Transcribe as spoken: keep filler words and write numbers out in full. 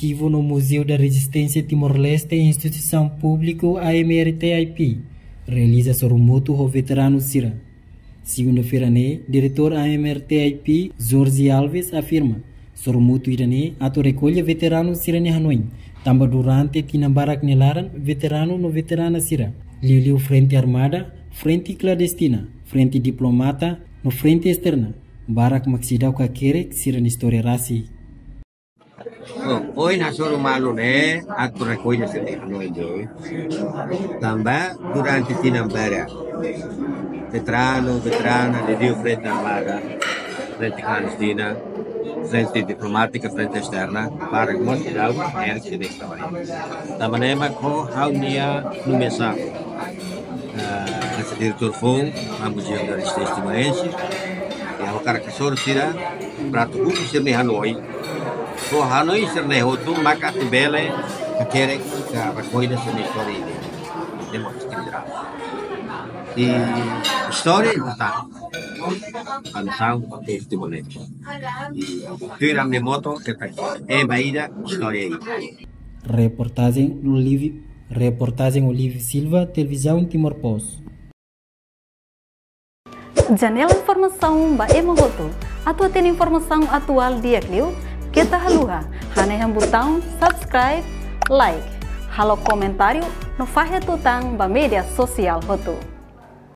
Arkivu no Museu da Resistência Timor-Leste, instituisaun públiku A M R T I P, realiza sorumutu ho veteranu sira. Segunda-feira ne'e, diretór A M R T I P, Jorge Alves, afirma, sorumutu ida-ne'e atu rekolla veteranu sira-nia hanoin, tanba durante tinan barak nia laran, veteranu no veterana sira liuliu frente armada, frente klandestina, frente diplomata no frente esterna, barak mak seidauk hakerek sira-nia istória rasik. Bom, ohin ha'u hasoru malu ne'e atu rekolla sira-nia hanoin. Tanba durante tinan barak, veteranu, veterana, liuliu frente armada, frente klandestina, frente diplomátika, frente esterna, barak mós seidauk hakerek sira-nia istória. Tanba ne'e mak ha'u-nia nomeasaun, ah, hanesan diretór foun ba Museu da Resistência Timorense, i ha'u hakarak hasoru sira, para atu husu sira-nia hanoin. Ho hanoin sira-ne'e hotu maka atu bele hakerek ka rekolla sira-nia istória ida. Demokrasia. I istória importante. Hanesan testimonio. I tuir ami-nia moto, keta ema ida, istória ida. Reportajen Olive, reportajen Olive Silva, Televizaun Timor Post. Janela informasaun ba ema hotu. Atu hatene informasaun atuál di'ak liu, keta haluha hanehan butaun subscribe, like, halo komentáriu no fahe tutan ba média sosiál hotu.